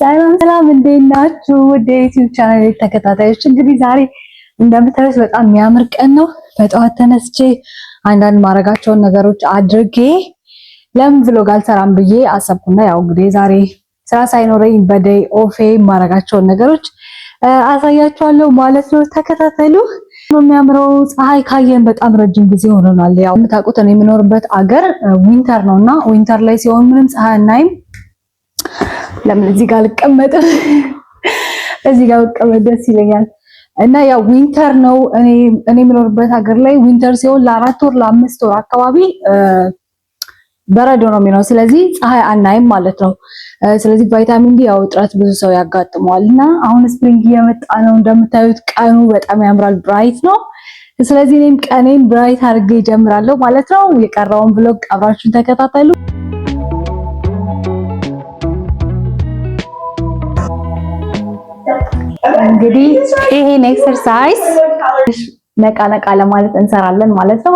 ሰላም ሰላም፣ እንዴት ናችሁ? ውድ የ YouTube channel ተከታታዮች፣ እንግዲህ ዛሬ እንደምታዩት በጣም የሚያምር ቀን ነው። በጠዋት ተነስቼ አንዳንድ ማድረጋቸውን ነገሮች አድርጌ ለምን vlog አልሰራም ብዬ አሰብኩና ያው እንግዲህ ዛሬ ስራ ሳይኖረኝ በ day off ኤ የማረጋቸውን ነገሮች አሳያችኋለሁ ማለት ነው። ተከታተሉ። የሚያምረው ፀሐይ ካየን በጣም ረጅም ጊዜ ሆኖናል። ያው የምታውቁት እኔ የምኖርበት አገር winter ነው እና winter ላይ ሲሆን ምንም ፀሐይ አናይም። ለምን እዚህ ጋር አልቀመጥም? እዚህ ጋር ብቀመጥ ደስ ይለኛል። እና ያው winter ነው። እኔ የምኖርበት ሀገር ላይ winter ሲሆን ለ4 ወር ለ5 ወር አካባቢ በረዶ ነው የሚሆነው። ስለዚህ ፀሐይ አናይም ማለት ነው። ስለዚህ vitamin D ያው እጥረት ብዙ ሰው ያጋጥመዋል። እና አሁን spring እየመጣ ነው። እንደምታዩት ቀኑ በጣም ያምራል፣ bright ነው። ስለዚህ እኔም ቀኔን bright አድርጌ እጀምራለሁ ማለት ነው። የቀረውን vlog አብራችሁን ተከታተሉ። እንግዲህ ይሄን exercise ነቃ ነቃ ለማለት እንሰራለን ማለት ነው።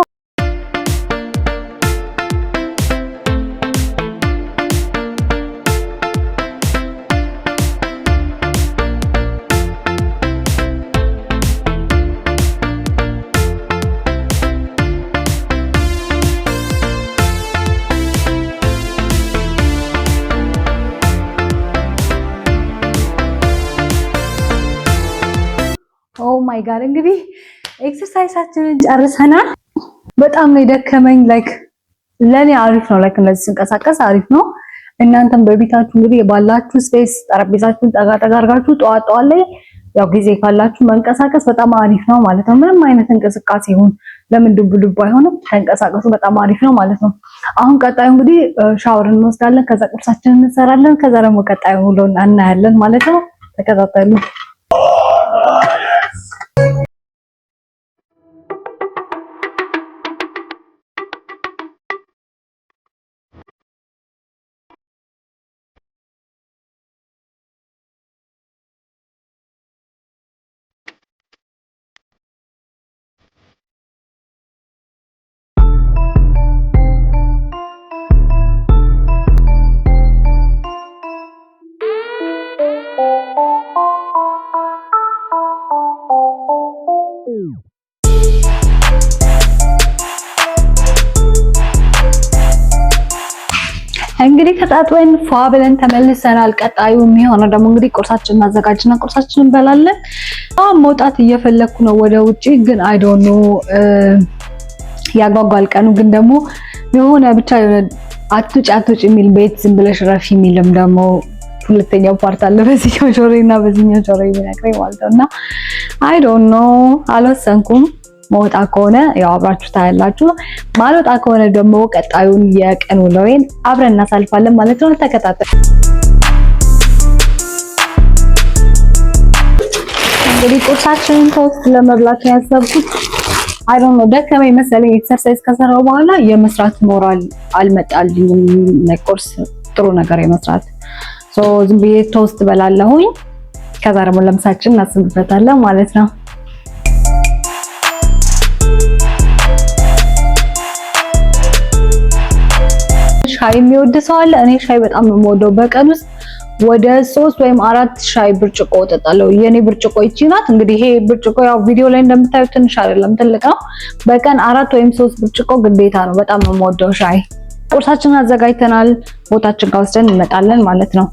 Oh my God፣ እንግዲህ exercise ኣችንን ጨርሰናል። በጣም ነው የደከመኝ። Like ለኔ አሪፍ ነው። Like እንደዚህ ስንቀሳቀስ አሪፍ ነው። እናንተም በቤታችሁ እንግዲህ ባላችሁ space ጠረጴዛችሁን ጠጋ ጠጋ አድርጋችሁ ጠዋት ጠዋት ላይ ያው ጊዜ ካላችሁ መንቀሳቀስ በጣም አሪፍ ነው ማለት ነው። ምንም አይነት እንቅስቃሴ ይሁን ለምን ዱብ ዱብ አይሆንም፣ ተንቀሳቀሱ፣ በጣም አሪፍ ነው ማለት ነው። አሁን ቀጣዩ እንግዲህ ሻወር እንወስዳለን፣ ከዛ ቁርሳችንን እንሰራለን፣ ከዛ ደግሞ ቀጣዩ ውሎ እናያለን ማለት ነው። ተከታተሉ። እንግዲህ ተጣጥበን ፏ ብለን ተመልሰናል። ቀጣዩ የሚሆነው ደግሞ እንግዲህ ቁርሳችንን እናዘጋጅና ቁርሳችንን እንበላለን። አሁን መውጣት እየፈለኩ ነው ወደ ውጪ፣ ግን I don't know፣ ያጓጓል ቀኑ። ግን ደግሞ የሆነ ብቻ የሆነ አትውጪ አትውጪ የሚል፣ ቤት ዝም ብለሽ ረፊ የሚልም ደግሞ ሁለተኛው part አለ፣ በዚህኛው ጆሮዬ እና በዚህኛው ጆሮዬ የሚነግረኝ ማለት ነው። እና I don't know፣ አልወሰንኩም። መውጣ ከሆነ ያው አብራችሁ ታያላችሁ። ማልወጣ ከሆነ ደግሞ ቀጣዩን የቀን ውሎዬን አብረን እናሳልፋለን ማለት ነው። ተከታተል። እንግዲህ ቁርሳችንን toast ለመብላት ነው ያሰብኩት። I don't know፣ ደከመኝ መሰለኝ። Exercise ከሰራው በኋላ የመስራት ሞራል አልመጣልኝም። ቁርስ ጥሩ ነገር የመስራት፣ so ዝም ብዬ toast በላለሁኝ። ከዛ ደግሞ ለምሳችን እናስብበታለን ማለት ነው። ሻይ የሚወድ ሰው አለ። እኔ ሻይ በጣም ነው የምወደው። በቀን ውስጥ ወደ 3 ወይም 4 ሻይ ብርጭቆ እጠጣለሁ። የኔ ብርጭቆ ይቺ ናት። እንግዲህ ይሄ ብርጭቆ ያው ቪዲዮ ላይ እንደምታዩት ትንሽ አይደለም፣ ትልቅ ነው። በቀን 4 ወይም 3 ብርጭቆ ግዴታ ነው። በጣም ነው የምወደው ሻይ። ቁርሳችንን አዘጋጅተናል። ቦታችን ጋር ወስደን እንመጣለን ማለት ነው።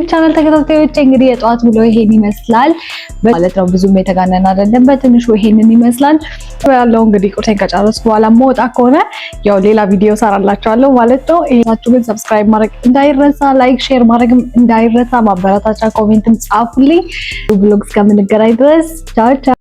ቻናል ተከታታዮች፣ እንግዲህ የጠዋት ውሎ ይሄን ይመስላል ማለት ነው። ብዙም የተጋነን አይደለም፣ በትንሹ ይሄንን ይመስላል ያለው። እንግዲህ ቁርሴን ከጨረስኩ በኋላ መውጣ ከሆነ ያው ሌላ ቪዲዮ ሰራላችኋለሁ ማለት ነው። ይሄናችሁ ግን subscribe ማድረግ እንዳይረሳ፣ like share ማድረግም እንዳይረሳ፣ ማበረታቻ comment ም ጻፉልኝ። Vlog እስከምንገናኝ ድረስ ቻው ቻው።